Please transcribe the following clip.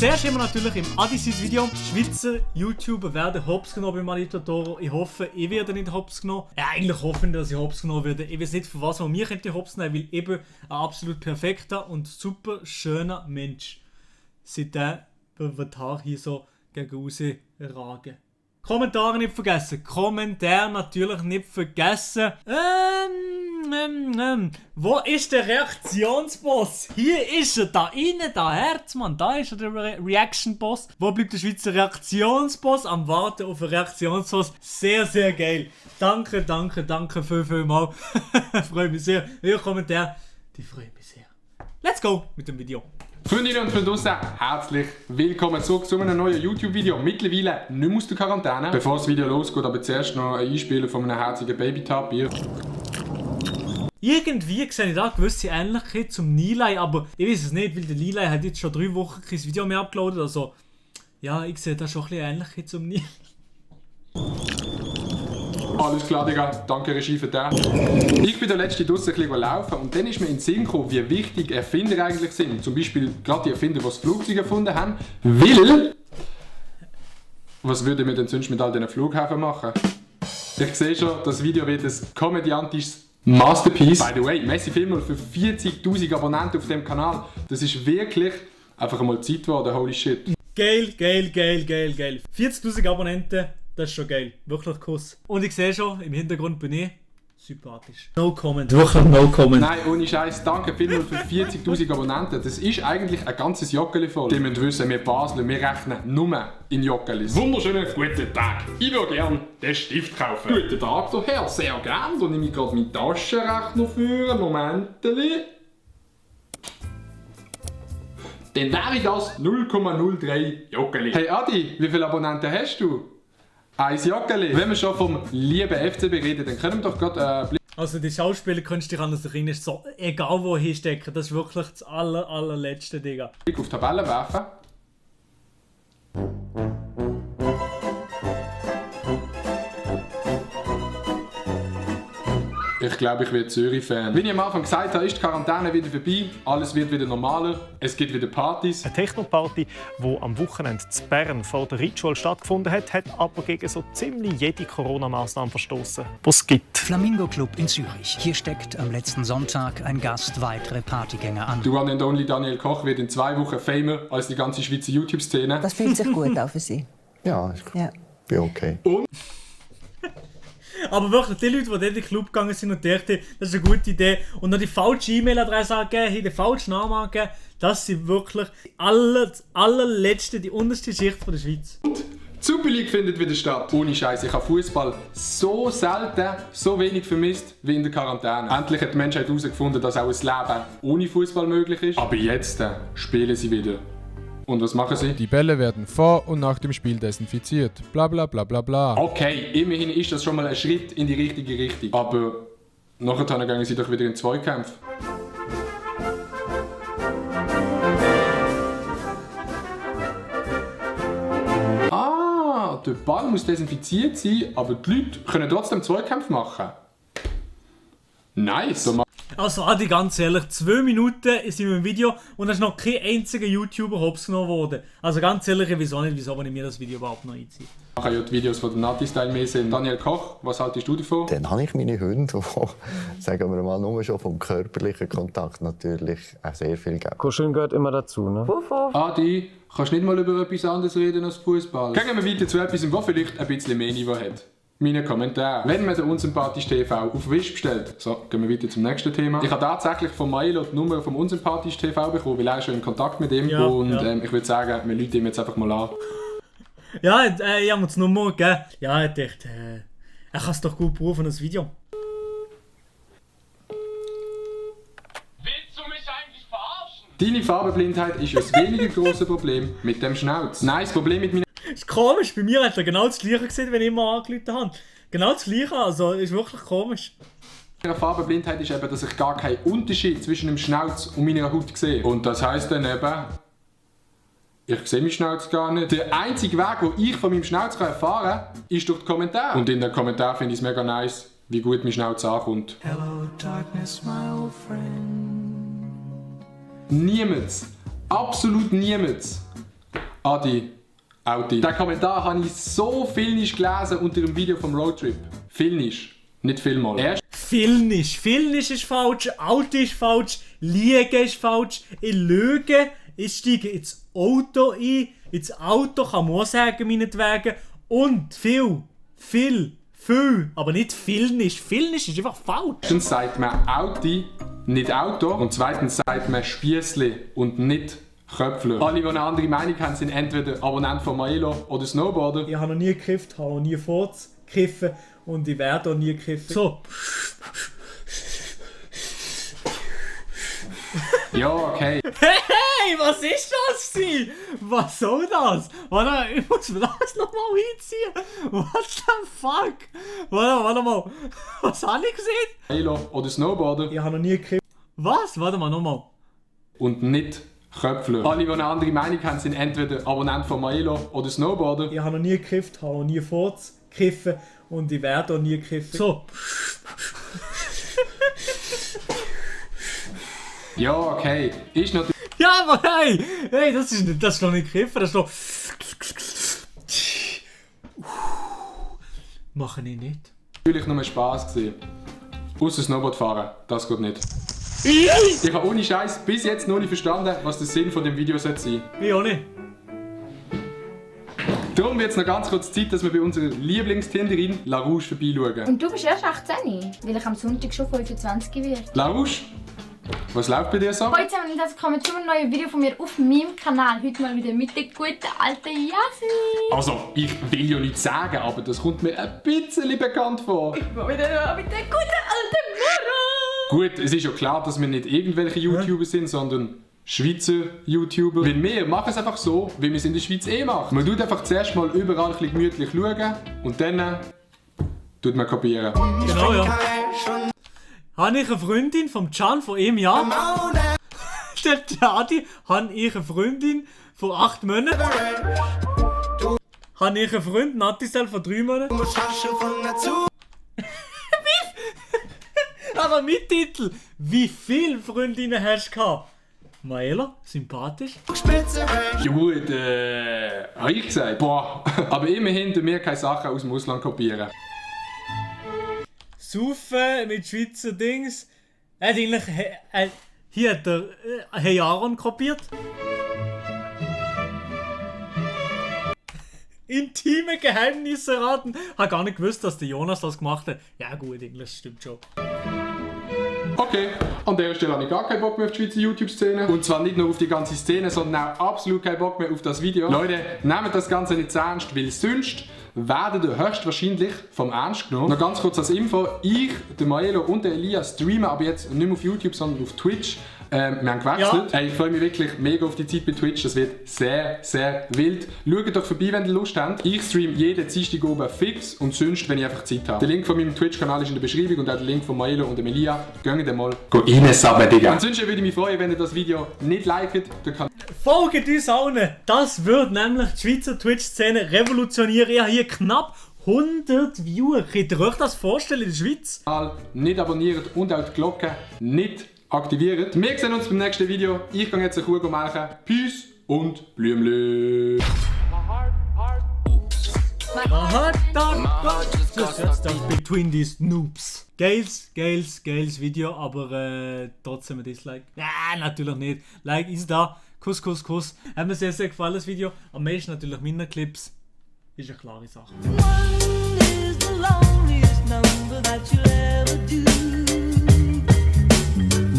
zuerst immer natürlich im Adisis Video. Schweizer YouTuber werden hops genommen bei Malito Toro. Ich hoffe, ich werde nicht hops genommen. Ja, eigentlich hoffe ich, dass ich hops genommen werde. Ich weiß nicht, für was man mir könnte hops nehmen, weil eben ein absolut perfekter und super schöner Mensch seit der Avatar hier so gegen raus ragen. Kommentare nicht vergessen. Kommentare natürlich nicht vergessen. Wo ist der Reaktionsboss? Hier ist er, da innen, da Herzmann. Da ist er, der Reaction-Boss. Wo bleibt der Schweizer Reaktionsboss? Am Warten auf einen Reaktionsboss. Sehr, sehr geil. Danke viel mal. Freue mich sehr. Eure Kommentare, die freuen mich sehr. Let's go mit dem Video. Freundinnen und Freunde draussen, herzlich willkommen zurück zu einem neuen YouTube-Video. Mittlerweile nicht mehr aus der Quarantäne. Bevor das Video losgeht, aber zuerst noch ein Einspielen von einem herzigen Baby-Tapir. Irgendwie sehe ich da gewisse Ähnlichkeit zum Nilay, aber ich weiß es nicht, weil der Nilay hat jetzt schon 3 Wochen kein Video mehr abgeladen. Also, ja, ich sehe da schon ein bisschen Ähnlichkeit zum Nilay. Alles klar, Digga. Danke, Regie, für den. Ich bin der letzte draussen ein bisschen laufen und dann ist mir in den Sinn gekommen, wie wichtig Erfinder eigentlich sind. Zum Beispiel gerade die Erfinder, die das Flugzeug erfunden haben. Weil... Was würden wir denn sonst mit all diesen Flughäfen machen? Ich sehe schon, das Video wird ein komödiantisches Masterpiece. By the way, merci vielmals für 40'000 Abonnenten auf dem Kanal. Das ist wirklich einfach einmal Zeit geworden, holy shit. Geil. 40'000 Abonnenten. Das ist schon geil. Wirklich Kuss. Und ich sehe schon, im Hintergrund bin ich sympathisch. No comment. Wirklich no comment. Nein, ohne Scheiß. Danke vielmals für 40'000 Abonnenten. Das ist eigentlich ein ganzes Joggeli voll. Die müssen wissen, wir Basler, wir rechnen nur in Joggelis. Wunderschönen guten Tag. Ich würde gerne den Stift kaufen. Guten Tag, der Herr. Sehr gern. Da nehme ich gerade meinen Taschenrechner für. Momenteli. Dann wäre das 0,03 Joggeli. Hey Adi, wie viele Abonnenten hast du? Eins Joggeli. Wenn wir schon vom lieben FCB reden, dann können wir doch gerade also die Schauspieler kannst du dich anders erinnern, so egal wo hinstecken, das ist wirklich das allerletzte, Digga. Blick auf die Tabelle werfen. Ich glaube, ich werde Zürich-Fan. Wie ich am Anfang gesagt habe, ist die Quarantäne wieder vorbei. Alles wird wieder normaler. Es gibt wieder Partys. Eine Techno-Party, die am Wochenende in Bern vor der Reitschule stattgefunden hat, hat aber gegen so ziemlich jede Corona-Maßnahme verstoßen, die es gibt. Flamingo Club in Zürich. Hier steckt am letzten Sonntag ein Gast weitere Partygänger an. The one and only Daniel Koch wird in 2 Wochen famer als die ganze Schweizer YouTube-Szene. Das fühlt sich gut an für Sie. Ja, ich bin okay. Und aber wirklich, die Leute, die dort in den Club gegangen sind und dachten, das ist eine gute Idee, und noch die falsche E-Mail-Adresse angegeben, den falschen Namen angegeben, das sind wirklich die allerletzte, die unterste Schicht von der Schweiz. zu billig findet wieder statt. Ohne Scheiß, ich habe Fußball so selten, so wenig vermisst wie in der Quarantäne. Endlich hat die Menschheit herausgefunden, dass auch ein Leben ohne Fußball möglich ist. Aber jetzt spielen sie wieder. Und was machen sie? Die Bälle werden vor und nach dem Spiel desinfiziert. Bla bla bla bla bla. Okay, immerhin ist das schon mal ein Schritt in die richtige Richtung. Aber nachher gehen sie doch wieder in Zweikampf. Ah, der Ball muss desinfiziert sein, aber die Leute können trotzdem Zweikampf machen. Nice! Also Adi, ganz ehrlich, 2 Minuten sind wir im Video und es ist noch kein einziger YouTuber hops genommen worden. Also ganz ehrlich, ich weiß auch nicht, wieso ich mir das Video überhaupt noch einziehe. Ich habe ja die Videos von der Nati-Style mehr sehen. Daniel Koch, was haltest du davon? Dann habe ich meine Hunde, die, sagen wir mal, nur schon vom körperlichen Kontakt natürlich auch sehr viel geben. Kuscheln gehört immer dazu, ne? Adi, kannst du nicht mal über etwas anderes reden als Fußball? Gehen wir weiter zu etwas, was vielleicht ein bisschen mehr Niveau hat. Meine Kommentare. Wenn man den Unsympathisch TV auf Wish bestellt, so, gehen wir weiter zum nächsten Thema. Ich habe tatsächlich von Milo die Nummer vom Unsympathisch TV bekommen, weil er ist schon in Kontakt mit ihm. Ja, und ich würde sagen, wir rufen ihm jetzt einfach mal an. Ja, ich habe mir die Nummer gegeben. Ja, ich dachte, er kann es doch gut brauchen, das Video. Willst du mich eigentlich verarschen? Deine Farbenblindheit ist das weniger grosse Problem mit dem Schnauz. Nein, das Problem mit meiner... Ist komisch, bei mir hat er genau das gleiche gesehen, wenn ich immer angerufen habe. Genau das gleiche, also ist wirklich komisch. Meine Farbenblindheit ist eben, dass ich gar keinen Unterschied zwischen dem Schnauz und meiner Haut sehe. Und das heisst dann eben, ich sehe meinen Schnauz gar nicht. Der einzige Weg, den ich von meinem Schnauz erfahren kann, ist durch die Kommentare. Und in den Kommentaren finde ich es mega nice, wie gut mein Schnauz ankommt. Hello, darkness, my old friend. Niemand, absolut niemand, Adi, Audi. Den Kommentar habe ich so viel nicht gelesen unter dem Video vom Roadtrip. Viel nicht. Nicht vielmal. Erst Filnisch ist falsch, Auto ist falsch, Liegen ist falsch, ich lüge, ich steige ins Auto ein, ins Auto kann man auch sagen, meinetwegen, und viel, aber nicht Filnisch ist einfach falsch. erstens sagt man Audi, nicht Auto. Und zweitens sagt man Spiessli und nicht Köpfler. Alle, die eine andere Meinung haben, sind entweder Abonnent von Maelo oder Snowboarder. Ich habe noch nie gekifft, habe noch nie vorzukiffen und ich werde auch nie kiffen. So. Ja, okay. Hey, was ist das gewesen? Was soll das? Warte, ich muss mir das nochmal einziehen. What the fuck? Warte mal. Was habe ich gesehen? Maelo oder Snowboarder Ich habe noch nie gekifft. Was? Warte mal, nochmal. und nicht Köpfler. Alle, die eine andere Meinung haben, sind entweder Abonnent von Maelo oder Snowboarder. Ich habe noch nie gekifft, habe noch nie vorzukiffen und ich werde auch nie kiffen. So. Ja, okay. Ist natürlich Ja, aber hey, das ist doch nicht kiffen, das ist doch... Mache ich nicht. nur Spass gewesen. Ausser Snowboard fahren, das geht nicht. Ich habe ohne Scheiß bis jetzt noch nicht verstanden, was der Sinn von dem Video sein sollte. Ich auch nicht. Darum wird es noch ganz kurz Zeit, dass wir bei unserer Lieblingständerin LaRouche vorbeischauen. Und du bist erst 18, weil ich am Sonntag schon 25 werde. LaRouche, was läuft bei dir so? Hallo zusammen und herzlich willkommen zu einem neuen Video von mir auf meinem Kanal. Heute mal wieder mit der guten alten Jasmin. Also, ich will ja nicht sagen, aber das kommt mir ein bisschen bekannt vor. Mal wieder mit der guten alten Mara. Gut, es ist ja klar, dass wir nicht irgendwelche YouTuber sind, sondern Schweizer YouTuber. Weil wir machen es einfach so, wie wir es in der Schweiz machen. Man tut einfach zuerst mal überall ein bisschen gemütlich schauen und dann tut man kopieren. Genau, ja. Habe ich eine Freundin vom Can von einem Jahr? Stellt der Adi, habe ich eine Freundin von 8 Monaten? Habe ich einen Freund, Natisel, von 3 Monaten? Aber mit Titel, wie viele Freundinnen hast du gehabt? Maela, sympathisch. Ja gut, habe ich gesagt. Boah, aber immerhin tun wir keine Sachen aus dem Ausland kopieren. Saufen mit Schweizer Dings. Er hat eigentlich, hier hat er Hey Aaron kopiert. Intime Geheimnisse raten. Hat gar nicht gewusst, dass der Jonas das gemacht hat. Ja gut, eigentlich stimmt schon. Okay, an der Stelle habe ich gar keinen Bock mehr auf die Schweizer YouTube-Szene. Und zwar nicht nur auf die ganze Szene, sondern auch absolut keinen Bock mehr auf das Video. Leute, nehmt das Ganze nicht zu ernst, weil sonst werdet ihr höchstwahrscheinlich vom Ernst genommen. Noch ganz kurz als Info, ich, der Maelo und der Elia streamen aber jetzt nicht mehr auf YouTube, sondern auf Twitch. Wir haben gewechselt. Ja. Ich freue mich wirklich mega auf die Zeit bei Twitch. Das wird sehr, sehr wild. Schaut doch vorbei, wenn ihr Lust habt. Ich streame jeden Dienstag oben fix und sonst, wenn ich einfach Zeit habe. Der Link von meinem Twitch-Kanal ist in der Beschreibung und auch der Link von Maelo und dem Elia. Geht dann mal reinsubben, Digga. Ansonsten würde ich mich freuen, wenn ihr das Video nicht liket. Folgt uns allen! Das wird nämlich die Schweizer Twitch-Szene revolutionieren. Ich habe hier knapp 100 Viewer. Könnt ihr euch das vorstellen in der Schweiz? Nicht abonniert und auch die Glocke nicht aktiviert. Wir sehen uns beim nächsten Video. Ich gehe jetzt eine Kuh melken. Peace und Blümli. Between these noobs. Geiles Video, aber trotzdem ein Dislike. Ja, natürlich nicht. Like ist da. Kuss. Hat mir sehr gefallen, das Video. Am meisten natürlich meine Clips. Ist eine klare Sache. One is the loneliest number that you'll